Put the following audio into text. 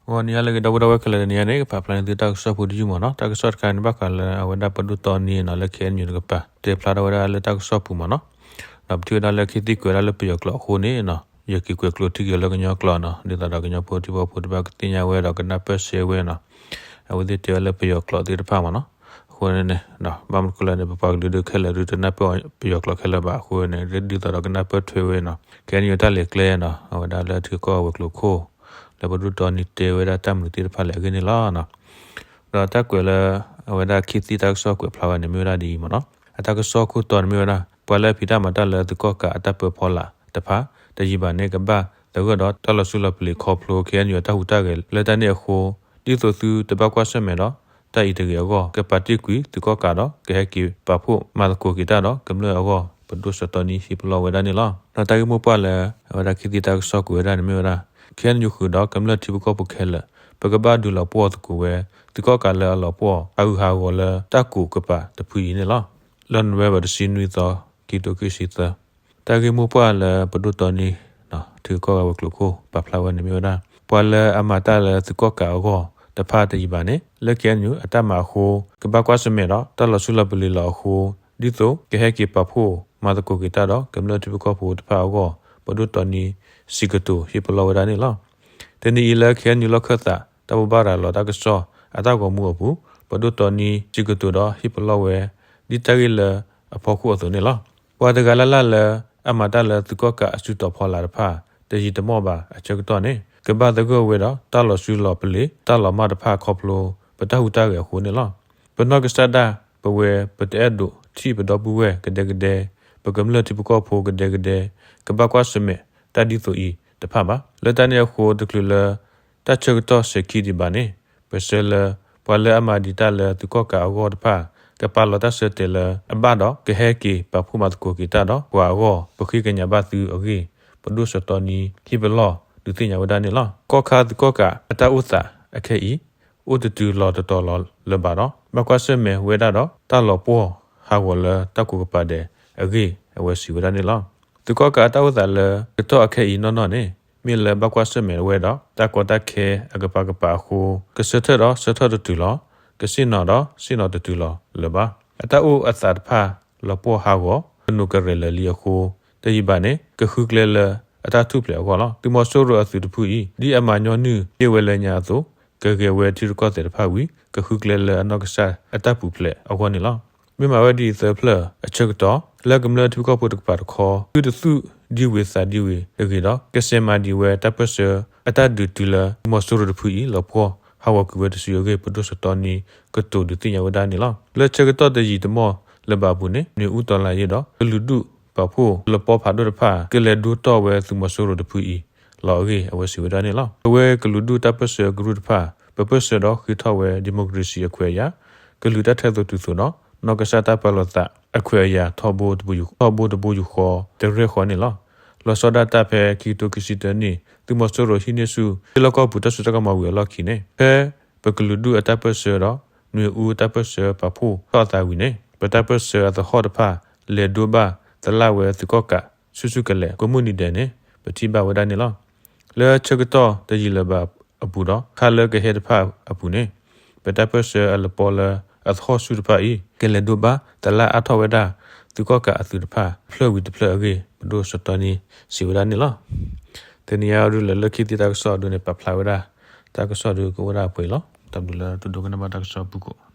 ဂီၤနံၤဟါလၢအဂ့ၤ ဒီပုၢ်ဝဲၢ်ခဲလၢာ်, တနံၤအံၤန့ၣ် ကဖးဖျါန့ၢ်သုတၢ်ကစီၣ်ဖိတယုၢ်မ့ၢ်နီၤ. တၢ်ကစီၣ်တခါန့ၣ် ဘၣ်ဃးလၢအဝဲဒၣ်ပဒိၣ်တီနံနီၤ လၢ ခ့ၣ်အဲၣ်ယူၣ် တကပၤ တဲဖျါထီၣ်ဝဲဒၣ်လၢတၢ်ကစီၣ်ပူၤမ့ၢ်နီၤ. ဒီးပထံၣ်ဝဲဒၣ်လၢခ့ၣ်သံၣ်ကွဲးဒၣ်လၢပယီၤကျိာ်အဃိန့ၣ်နီၤ, ယက့ၤကွဲးကျိးထံက့ၤလၢကညီကျိာ်နီၤ, ဒ်သိးဒီးကညီဖိထံဖိကီၢ်ဖိတဖၣ်ကသ့ၣ်ညါဝဲဒီးကနၢ်ပၢၢ်စ့ဝဲနီၤ. အဝဲသ့ၣ်တဲဝဲလၢပယီၤကျိာ်သ့ၣ်တဖၣ်မ့ၢ်နီၤ. အဃိန့ၣ်န့ၣ် ဘၣ်မနုၤဃိလဲၣ်န့ၣ် ပပှၤကလုာ်ဒုးခဲလၢာ်ဒုးတနၢ်ပၢၢ်ပယီၤကျိာ်ခဲလၢာ်ဘၣ်အဃိန့ၣ် ဒ်သိးဒီးကနၢ်ပၢၢ်ထွဲဝဲနီၤ. ခ့ၣ်အဲၣ်ယူၣ် တၢ်လဲၤကျဲနီၤ အဝဲဒၣ်လၢထံကီၢ်ဝဲၤကျိၤခိၣ် လၢပဒိၣ်တီနံတဲဝဲဒၣ်တၢ်မနုၤသ့ၣ်တဖၣ်လဲၣ်အဂ့ၢ်န့ၣ်လီၤ. ဒီးတၢ်ကွဲးလၢ အဝဲဒၣ်ခ့ၣ်သံၣ်တၢ်ကစီၣ်ကွဲးဖျါဝဲန့ၣ်မ့ၢ်ဝဲဒၣ်ဒ်အံၤမ့ၢ်နီၤ. အတၢ်ကစီၣ်ခိၣ်တီန့ၣ်မ့ၢ်ဝဲဒၣ် ပှၤလၢအဖံးတၢ်မၤတၢ်လၢသုးကီၣ်ကးအတၢ်ပၢဖီလာ်တဖၣ် တယံာ်ဘၣ်န့ၣ် ကဘၣ်သဂၢၢ်ဒီးတၢ်လီၤစုလီၤပလ့ၤခီဖျိ ခ့ၣ်အဲၣ်ယူၣ် အတၢ်ဟူးတၢ်ဂဲၤလၢတၢ်န့ၣ်အဃိ ဒ်သိးသုတဘၣ်ကွၢ်ဆၢၣ်မဲာ်ဒီး တၢ်အံၤတဂ့ၤအဂီၢ် ကပာ်တ့ၢ်ကွံာ်သုးကီၣ်ကးဒီး ကဟဲက့ၤပာ်ဖှိၣ်မၤသကိးက့ၤတၢ်ဒီး ကမျၢၢ်အဂီၢ် ပဒိၣ်စီၤတီနံဟ့ၣ်ပလီၢ်ဝဲဒၣ်န့ၣ်လီၤ. ဒီးတၢ်ဂ့ၢ်မိၢ်ပှၢ်လၢ အဝဲဒၣ်ခ့ၣ်သံၣ်တၢ်ကစီၣ်ကွဲးဝဲဒၣ်န့ၣ်မ့ၢ်ဝဲဒၣ် ခ့ၣ်အဲၣ်ယူၣ် ဃုာ်ဒီးကမျၢၢ်ထံဖိကီၢ်ဖိခဲလၢာ် ပကဘၣ်ဒုးလီၤပှီၢ်သကိးဝဲ သုးကီၣ်ကးလၢအလီၤပှီၢ်အဂုၤအဂၤလၢတၢ်ကိးကပၤတဖုအံၤန့ၣ်လီၤ. လၢ November တဆံနွံသီ ခံကထိခံဆံသၢ တၢ်ဂ့ၢ်မိၢ်ပှၢ်လၢပဒိၣ်တီနံ ထံကီၢ်ဂၤဝဲၤကျိၤခိၣ် ပာ်ဖျါဝဲန့ၣ်မ့ၢ်ဝဲဒၣ် ပှၤလၢအမၤတၢ်လၢသုးကီၣ်ကးအဂီၢ်တဖၣ်တယံာ်ဘၣ်န့ၣ် လၢ ခ့ၣ်အဲၣ်ယူၣ် အတၢ်မၤအဃိ ကဘၣ်ကွၢ်ဆၢၣ်မဲာ်ဒီး တၢ်လီၤစုလီၤပလ့ၤလီၤအဃိ ဒ်သိးကဟဲက့ၤပာ်ဖှိၣ်မၤသကိးက့ၤတၢ်ဒီး ကမျၢၢ်ထံဖိကီၢ်ဖိတဖၣ်အဂီၢ် ပဒိၣ်တီနံ စံးကတိၤဟ့ၣ်ပလီၢ်ဝဲဒၣ်န့ၣ်လီၤ. တနံၤအံၤလၢ ခ့ၣ်အဲၣ်ယူၣ် လီၢ်ခၢၣ်သး တၢ်ဘိးဘၣ်ရၤလီၤတၢ်ကစီၣ်အတၢ်ဂီၤမူအပူၤ ပဒိၣ်တီနံ စံးကတိၤဒီးဟ့ၣ်ပလီၢ်ဝဲ ဒ်တၢ်ဂ့ၢ်လၢအဖီခိၣ်အသိးန့ၣ်လီၤ. ပှၤတဂၤလၢ်လၢ်လၢ အမၤတၢ်လၢသုးကီၣ်ကးအစုတီၤဖီလာ်တဖၣ် တယံာ်တမီၢ်ဘၣ်အဆၢကတီၢ်န့ၣ် ကဘၣ်သဂၢၢ်ဝဲဒီးတၢ်လီၤစုလီၤပလ့ၤ တၢ်လီၤမၢ်တဖၣ်ခီဖျိ ပတၢ်ဟူးတၢ်ဂဲၤအဃိန့ၣ်လီၤ. ပနီၢ်ကစၢ်ဒၣ် ပဝဲပတအဲၣ်ဒိးထံၣ်ပဒီပုၢ်ဝဲၢ်ကဒဲကဒဲ, ပကမျၢၢ်ထံဖိကီၢ်ဖိကဒဲကဒဲ ကဘၣ်ကွၢ်ဆၢၣ်မဲာ်တၢ်ဒ်သိးအံၤတဖၣ်ဘၣ်. လၢတၢ်န့ၣ်အဃိ တချုးလၢ တၢ်ဆၢကတီၢ်စဲၤခံဒံးဘၣ်န့ၣ် ပဆၢလၢ ပှၤလၢအမၤဒံးတၢ်လၢသုးကီၣ်ကးအဂီၢ်တဖၣ် ကပာ်လီၤတၢ်ဆၢတဲာ်လၢအဘၣ်ဒီး ကဟဲက့ၤပာ်ဖှိၣ်မၤသကိးက့ၤတၢ်ဒီးပှၤအဂီၢ် ပဃ့ကညးဘၣ်သုအဂ့ၢ် ပဒိၣ်စီၤတီနံ ဟ့ၣ်ပလီၢ်ဒုးသ့ၣ်ညါဝဲဒၣ်န့ၣ်လီၤ. ကီၢ်ခါသုးကီၣ်ကးအတၢ်အိၣ်သးအခဲအံၤ အိၣ်တတုၤလီၤတတီၤလီၤလၢၤဘၣ်ဒီး ဘၣ်ကွၢ်ဆၢၣ်မဲာ်ဝဲဒၣ်ဒီး တၢ်လီၤပှီၢ်ဟးဂီၤလၢတၢ်ကိးကပၤဒဲးအဂ့ၢ် အဝဲစံးဝဲဒၣ်န့ၣ်လီၤ. သုးကီၣ်ကးအတၢ်အိၣ်သးလၢကတီၢ်အခဲအံၤနီၢ်နီၢ်န့ၣ် မ့ၢ်လၢဘၣ်ကွၢ်ဆၢၣ်မဲာ်ဝဲဒီး တၢ်ကီတၢ်ခဲအကပၤကပၤအဃိ ကဆၢထၢၣ်ဒီးဆၢထၢၣ်တတုၤလီၤ, ကဆ့ၣ်နီၤဒီးဆ့ၣ်နီၤတတုၤလီၤလၢၤဘၣ်. အတၢ်အိၣ်အသးတဖၣ် လီၤပှီၢ်ဟးဂီၤ ကနိးကရဲးလၢာ်လံအဃိ တယံာ်ဘၣ်န့ၣ် ကဃုကျဲလၢအတၢ်ထူၣ်ဖျဲးအဂီၢ်လီၤ. သုးမီၤစိရိၤအသုးတဖုအံၤ ဒ်အမၤညီနုၢ်တ့ၢ်ဝဲလၢညါအသိး ကဂဲၤဝဲထံရူၢ်ကီၢ်သဲးတဖၣ်ဝံၤ ကဃုကျဲလၢအနီၢ်ကစၢ်အတၢ်ပူၤဖျဲးအဂီၢ်န့ၣ်လီၤ. မ့ၢ်မၤဝဲဒ်အံၤသၢဖျၢၣ်အဆၢကတီၢ် လၢကမျၢၢ်ထံဖိကီၢ်ဖိတကပၤတခီ သုတသူၣ်ဒံဝ့ၤသးဒံဝ့ၤတဂ့ၤဒီး ကစဲးမၤဒံးဝဲတၢ်ပၢၢ်ဆၢအတၢ်ဒုးတုၤလၢသုးမီၤစိရိၤတဖုအံၤ လီၤပှီၢ်ဟးဂီၤကွံာ်ဝဲတစုအဂ့ၢ် ပဒိၣ်စီၤတီနံ ကတိၤဒုးသ့ၣ်ညါဝဲဒၣ်န့ၣ်လီၤ. လၢဆၢကတီၢ်တယံာ်တမီၢ်လၢၤဘၣ်အပူၤန့ၣ် နွေဦးတော်လှန်ရေးဒီး ကလုာ်ဒူၣ်ပာ်ဖှိၣ်လီၤပှီၢ်ဖးဒိၣ်တဖၣ် ကလဲၤဒိတီၢ်ဝဲသုးမီၤစိရိၤတဖုအံၤလီၤအဂ့ၢ် အဝဲစံးဝဲဒၣ်န့ၣ်လီၤ. ပဝဲကလုာ်ဒူၣ်တၢ်ပၢၢ်ဆၢကရူၢ်တဖၣ် ပပၢၢ်ဆၢဒီးဃ့ထီၣ်ဝဲ democracy အခွဲးအယာ် ကလုာ်တၢ်ထဲသိးတုၤသိးဒီး နီၢ်ကစၢ်တၢ်ပၢလီၤသးအခွဲးအယာ်ထီဘိတဘိယူၢ်ဃီ ထီဘိတဘိယူၢ်ဃီ တရဲၣ်ဃီန့ၣ်လီၤ. လီၤဆီဒၣ်တၢ်ဖဲခံကထိခံဆံတၢနံၣ် သုးမီၤစိရိၤဟံးန့ၢ်ဆူၣ် ထံလီၢ်ကီၢ်ပူၤတၢ်စိတၢ်ကမီၤဝံၤအလီၢ်ခံန့ၣ် ဖဲပကလုာ်ဒူၣ်အတၢ်ပၢၢ်ဆၢဒီး နွေဦးတၢ်ပၢၢ်ဆၢပာ်ဖှိၣ်ထီၣ်အသးဝံၤန့ၣ် ပတၢ်ပၢၢ်ဆၢအသဟီၣ်တဖၣ် လဲၤဒိဘၣ်သလၣ်ဝဲသုးကီၣ်ကး ဆူၣ်ဆူၣ်ကလဲာ် ကိးမုၢ်နံၤဒဲးန့ၣ် ပထံၣ်ဘၣ်ဝဲဒၣ်န့ၣ်လီၤ. လၢဆၢကတီၢ်တယံာ်လၢၤဘၣ်အပူၤဒီး ခါလၢကဟဲတဖၣ်အပူၤန့ၣ် ပတၢ်ပၢၢ်ဆၢအလပီလၢအသဟီၣ်ဆူၣ်တဖၣ်အံၤ ကလဲၤဒိဘၣ်သလၣ်အါထီၣ်ဝဲဒၣ် သုးကီၣ်ကးအသုးတဖၣ် တဖျၢၣ်ဝံၤတဖျၢၣ်အဂ့ၢ် ပဒိၣ်စီၤတီနံစံးဝဲဒၣ်န့ၣ်လီၤ. တနံၤအံၤဒုးလၢလၢခံသ့ၣ်တၢ်ကစီၣ်အဒိန့ၣ် ပာ်ဖျါဝဲဒၣ် တၢ်ကစီၣ်ဒုးကအိၣ်ဒၣ်ပှဲၤအံၤလီၤ. တၢ်ဘျုးလၢသုဒိကနၣ်ဘၣ်တၢ်ကစီၣ်အဖုၣ်ကိာ်